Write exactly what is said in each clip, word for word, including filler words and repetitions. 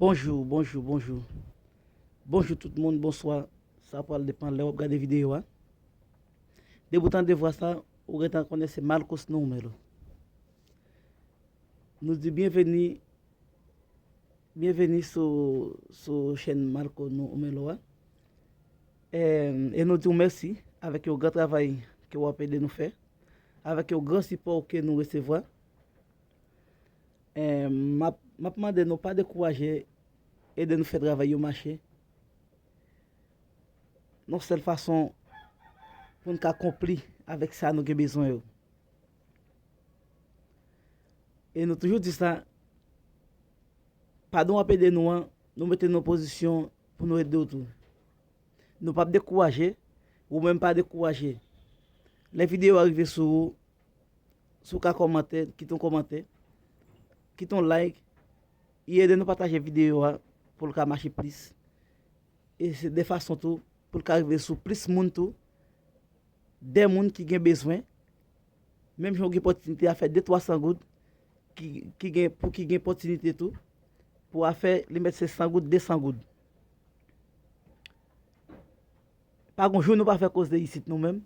Bonjou, bonjou, bonjou. Bonjou tout moun, bonswa. Sa pral depann lè w ap gade videyo a. Depi w tande vwa sa, ou gentan konnen se Malcos nou Melo. Nou di byenveni, byenveni sou, sou chèn Malcos nou Melo a. E, e nou di w mèsi avèk yon gran travay ke w ap ede nou fè, avèk yon gran sipò ke nou resevwa. E, m ap, m ap mande nou pa dekouraje, ede nou fè travay yo mache. Yon sèl fason pou n ka konpli avèk sa nou gen bezwen yo. E nou toujou di sa, pa nou ap ede nou an, nou mete nou an pozisyon pou nou ede w tou. Nou p ap dekouraje, ou menm pa dekouraje. Lè videyo a rive sou ou, si w ka kòmante, kite yon kòmantè, kite yon like, e ede nou pataje videyo a pou l ka mache plis. E se de fason tou pou l ka rive sou plis moun tou, de moun ki gen bezwen, menm jan w gen pòtinite a fè de twa san goud, ki, ki gen, pou ki gen pòtinite tou, pou a fè li mèt se san goud, de san goud. Pa gon jou nou pa fè koze isit nou menm.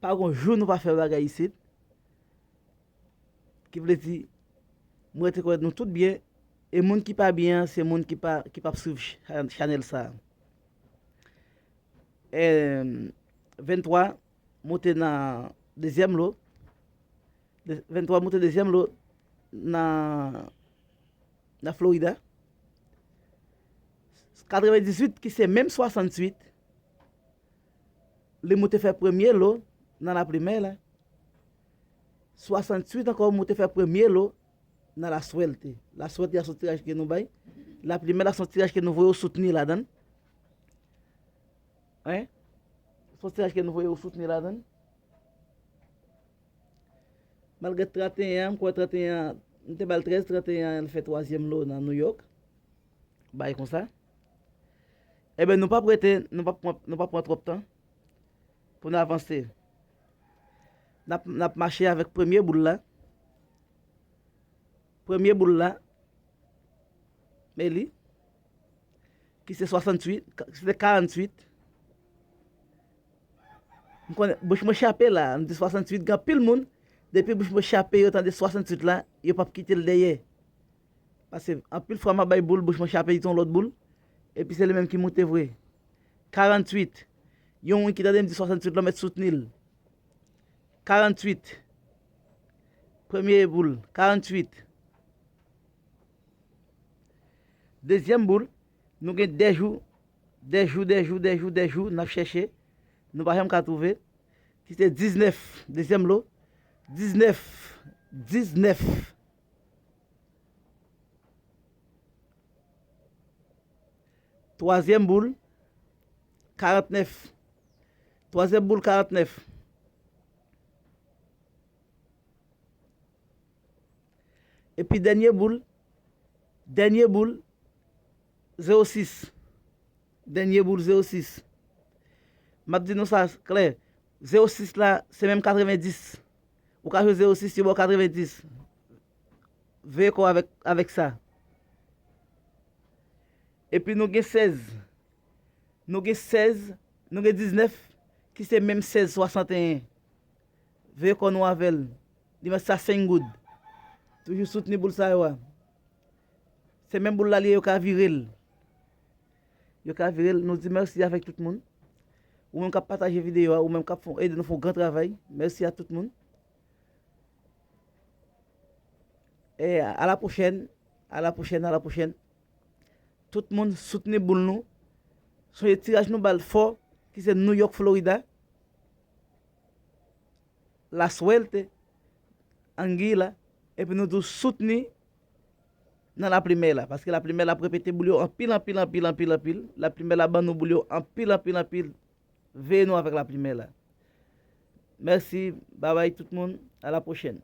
Pa gon jou nou pa fè bagay isit. Ki vle di, mwen te kwè nou tout byen, e moun ki pa byen an, se moun ki pa, ki p ap swiv chan-, chanèl sa a. Em, venntwa moute nan dezyèm lo. De-, venntwa moute dezyèm lo nan, nan Florida. Katrevendizuit ki se menm swasanntuit, li moute fè premye lo nan laplimè la. Swasanntuit ankò moute fè premye lo nan la suerte. La suerte a se yon tiraj ke nou bay. Laplimè la se yon tiraj ke nou voye w soutni ladan l. Hein? Se yon tiraj ke nou voye w soutni ladan l. Malgre tranteyen an, m kwè tranteyen an, m te ba l trèz, tranteyen an, l fè twazyèm lo nan New York. Bay konsa. Ebyen, nou p ap rete, nou p ap pran, nou p ap pran twòp tan pou n avanse. N ap, n ap mache avèk premye boul la. Premye boul la, men li, ki se swasanntuit, ka-, ki se karanntuit. M konnen bouch mwen chape la, m di swasanntuit, gen anpil moun, depi bouch mwen chape, yo tande swasanntuit la, yo p ap kite l dèyè. Paske anpil fwa m ap bay boul, bouch mwen chape, li te yon lòt boul, epi se li menm ki moute vre. Karanntuit, yon moun ki tande m di swasanntuit la, mèt soutni l. Karanntuit. Premye boul, karanntuit. Dezyèm boul, nou gen de jou, de jou, de jou, de jou, de jou, n ap chèche, nou pa janm ka twouve. Ki se diznèf, dezyèm lo, diznèf, diznèf. Twazyèm boul, karantnèf. Twazyèm boul, karantnèf. Epi dènye boul, dènye boul, zewo sis. Dènye boul, zewo sis. M ap di nou sa klè, zewo sis la, se menm katrevendis. Ou ka jwe zewo sis, yo ba w katrevendis. Veye kò w avèk, avèk sa. Epi nou gen sèz. Nou gen sèz, nou gen diznèf, ki se menm sèz swasanteyen. Veye kò nou avè l. Li mèt sa senk goud. Toujou soutni boul sa yo a. Se menm boul la li ye, yo ka vire l. Yo ka vire l. Nou di mèsi avèk tout moun. Ou menm k ap pataje videyo a, ou menm k ap fè, ede nou fè yon gran travay. Mèsi a tout moun. E a la pwochèn, a la pwochèn, a la pwochèn. Tout moun soutni boul nou. Sonje tiraj nou ba l fò, ki se New York, Florida. La suerte, anguila, epi nou tou soutni nan laplimè la, paske laplimè la ap repete boul yo anpil, anpil, anpil, anpil, anpil. Laplimè la ban nou boul yo anpil, anpil, anpil. Veye nou avèk laplimè la. Mèsi, babay tout moun, a la pwochèn.